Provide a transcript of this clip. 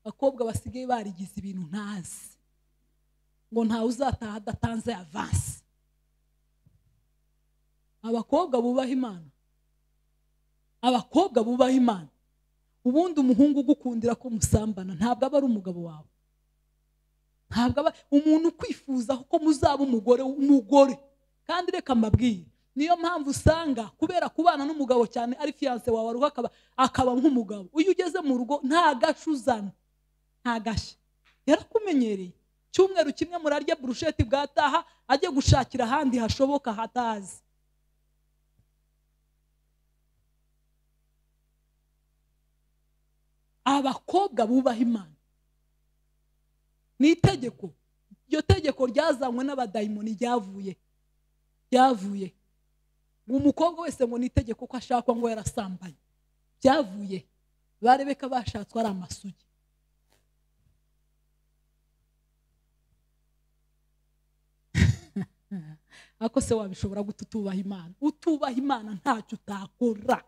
Abakobwa basigaye barigize ibintu ntazi, ngo ntawe uzataha adatanze avance. Abakobwa bubaha Imana, abakobwa bubaha Imana. Ubundi umuhungu ugukundira ko musambana ntabwo aba ari umugabo wawe, ntabwo aba umuntu ukwifuza ko muzaba umugore umugore. Kandi reka mbabwire, niyo mpamvu usanga kubera kubana n'umugabo cyane ari fiancé wawe aruha akaba nk'umugabo. Iyo ugeze mu rugo nta gashuzana, nta gashya, yarakumenyereye. Cyumweru kimwe murarya burusheti, bwataha ajye gushakira ahandi hashoboka hatazi. Abakobwa bubaha Imana ni itegeko. Iryo tegeko ryazanywe n'abadayimoni, ryavuye umukobwa wese ngo ni itegeko ko ashakwa ngo yarasambanye. Byavuye barebeka bashatswe ari amasugi. Ako se wabishobora gute utubaha Imana? Utubaha Imana ntacyo utakora.